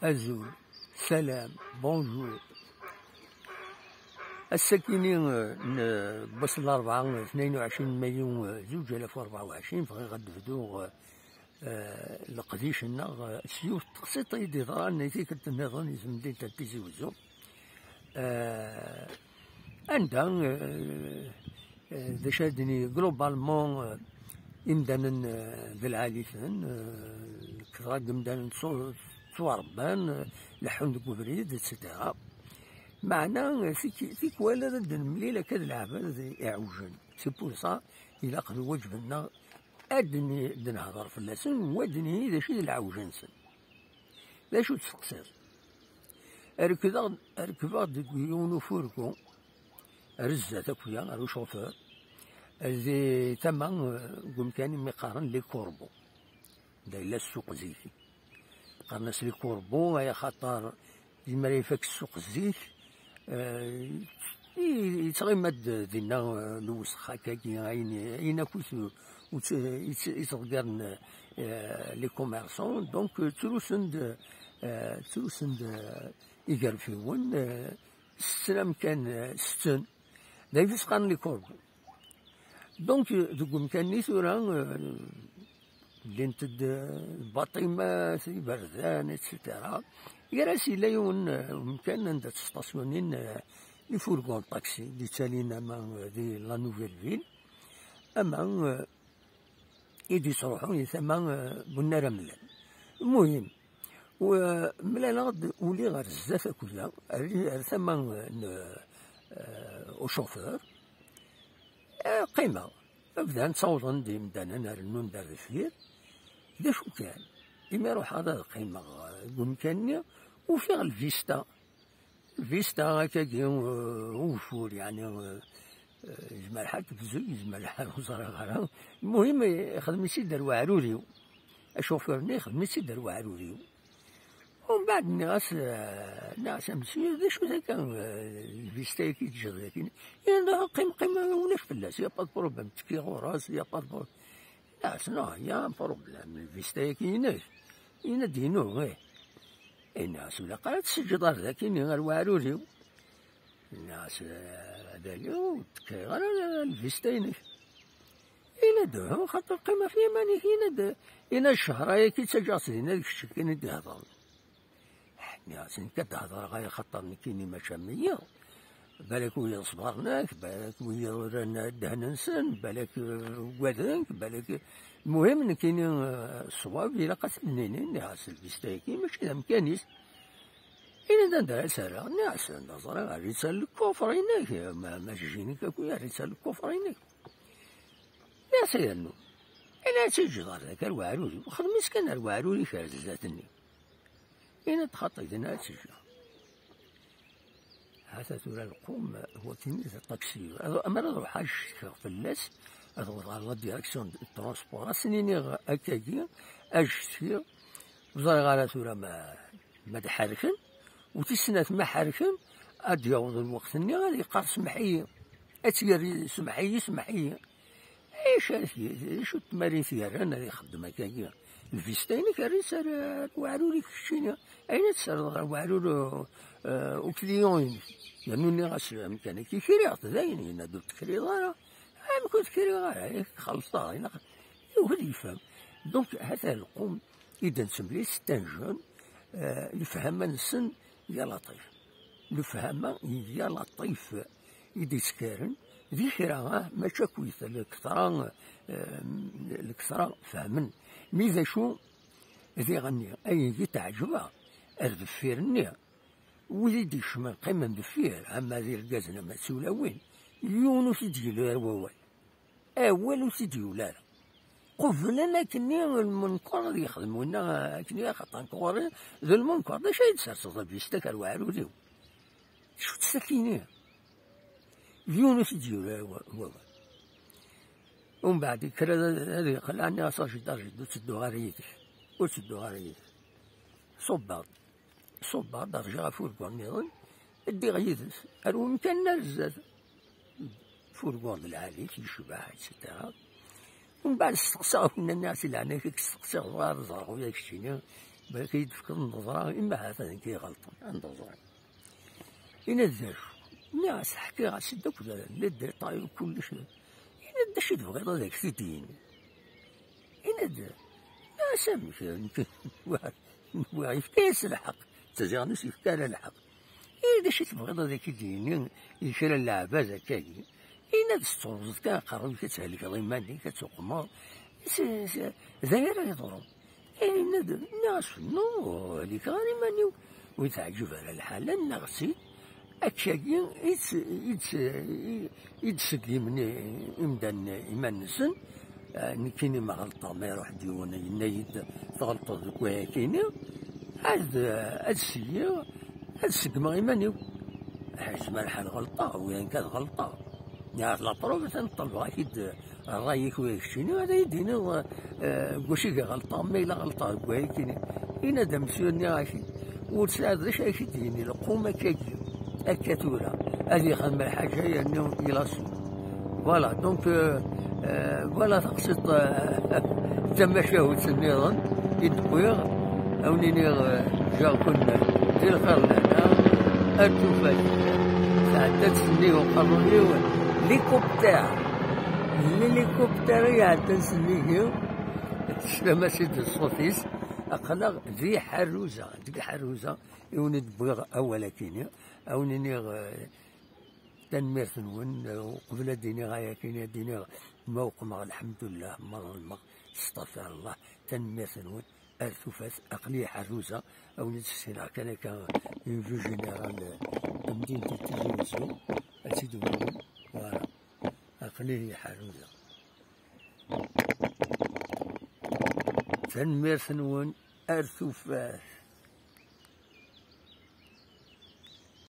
Azul، سلام، bonjour. الساكنين بس الأربعاء 22 مايو 2024 بغي غدبدو القديش سيوف تقسيط يدي ضران تيكلت النظام مدينة تيزي وزو. عندها ذا شادني globalement إمدانا ذا العاليثن كثرة إمدانا توربان لحون ديك بريد et cetera. معنا فيك ولا ضد المليلة كذا العباد يعوجن، c'est pour ça إلا قد وجبنا أدني نهضر في اللسن ودني إذا شي العوجن سن لا شو تسقسير. ركض ديك يونو fourgon رزة تاكويا رو شوفور زي تما قم كان مقارن les corbeaux دايلا السوق زيكي قرناس les corbeaux يا خاطر ديما يفك السوق الزيت يتغمد دينا الوسخ هكاكي عين كوس يتغيرن les commerçants donc تروسند يقرفيون السلام كان ستن دايما قارن les corbeaux donc دوك مكان ثورا اللي نتد الباطيمات بردان et cetera يراسي لا يون مكان عند ستاسيونين les fourgons taxi اللي تالينا اما دي la nouvelle ville اما يدي تروحو ثما بنا رملان. المهم وملالا غد ولي غير زات كلها ثما au chauffeur قيمة بدا نتصوضن دي مدانا نرنو ندار دفير دا شو كان إما يروح هذا قيمة بإمكانية وفي الفيستا الفيستا هكاكي وفور يعني يجمع الحال تبزو يجمع الحال وزرا غرا. المهم يخدم يسيد وعروريو الشوفور يخدم يسيد وعروريو ومن بعد ناس ناس مسيو ذا شو ذاك الفيستا كي تجي ذاك يعني قيم قيمة ولاش فلاس y a pas problème تكي غراس y a pas problème ناس non y a problème الفيستا كيناش ينادينو غير الناس ولا قالت تسجد ذاك غير وعروريو الناس هذا تكي غير الفيستا ينك ينادوهم خاطر قيمة في مانيك يناد ينا الشهر كي تسجل هنا ديك الشيء كاين يهضر ياسين كتهضر غير خاطر كاين مشامية بالك ويا صبرناك بالك ويا رانا دهن نسن بالك وادنك بالك المهم كاين الصواب إلا قتلني نعس الفيستاكي ماشي مكانيس إلا ندير سارة نعس نظرة ريتال ال coffre هناك ما جينيك كويا ريتال ال coffre هناك ناس يرنو إلا تجي ذاك الوعروري وخدمت كان الوعروري كازاتني إنا تخطيت أنا تسجل هذا تورا القوم هو كيني الطاكسي أما نروح في الناس أروح على direction transport سنيني هكاكي أجتي وزاري غالا تورا ما تحركن وتسنات ما حركن أد يعوض الوقت ني غادي يقار سمحي أتيري سمحي سمحي إيش شو التمارين تيران غادي يخدم هكاكي الفيستين كريسر وعروري كشينا أين تسر وعرور au client يعني ني غاس مكان كي كريط زين هنا درت كري غارة ما كنت كري غارة خلصتها هنا وهو يفهم donc هذا القوم إذا نسميه c'est un jeune الفهامة نسن يا لطيف الفهامة يا لطيف إذا سكارن ذي خيرا ماشي كويس الكثرة الكثرة فهمن ميزا شو ذي غني أي ذي تعجبها الذفير وزيد يشمل قيمة دفير أما ذي الجازنا ما تسولاوين يونو سيدي لا ووال أول سيدي ولا قفلنا كني المنكر يخدمونا كني خاطر كوري ذا المنكر دا شي تسرسط بيستك الوعروريو شو تسكيني يونو سيدي لا ووال ومن بعد كرا هذه قلعني اصاجي درجة وتسدو غير يدك وتسدو غير يدك صباط صباط درجة fourgon نظن دي غيدس المكان نزات fourgon العالي كيشبع et cetera ومن بعد استقصاو كنا الناس اللي عندنا فيك استقصاو غير زرقو داك الشيء بالك يتفكر النظرة إما هذا كيغلط النظرة إنا ذاش ناس حكي غاسي دوك les détails وكلش إنا دا شي تبغيض هذاك سيدين إنا دا لا سامي واحد يفكاس الحق تزيغنوس يفكا الحق إيه دا شي تبغيض هذاك يديني يكرا اللعبة ذاك إنا تسترزت كان قرب كتهلك ضيماني كتقمر داير يضرب إيه ناس نو هذيك غير مانيو ويتعجب على الحالة نغسي أكاكي يتسقي من إمدان إيمان نسن نكيني ما غلطة ما يروح ديوان ينايد تغلط ذوك كيني هاد السير هاد السقمة إيمانيو حيت ما الحال غلطة وين كانت غلطة يا la preuve تنطلب اكيد رايك ويكشيني هذا يديني واش غلطة ما إلا غلطة كيني إنا دا مسيو ني وتساعد غير اكيد ديني القومة كاكي الكاتورة هذه خدمة الحاجة هي انه يلاصو voilà donc voilà تقصد تماشاهد النظام يدقويغ أونيني جا كنا دير الخير لهنا التوفاق ساعات تسني وقروني l'hélicoptère l'hélicoptère يعدى نسنيه تسلم سيد الصوتيس أقلا ذي حروزة ديك حروزة يوني بغ أولا كيني أونيني تنميرت نون وقبل ديني غاية كيني ديني موقع الحمد لله مرة المغ استغفر الله تنميرت نون الثفات أقلية حروزة أو نتسينا كان كان une vue générale مدينة تيزي وزو أسيدو voilà أقلية حروزة تنميرت نون أرثوفات.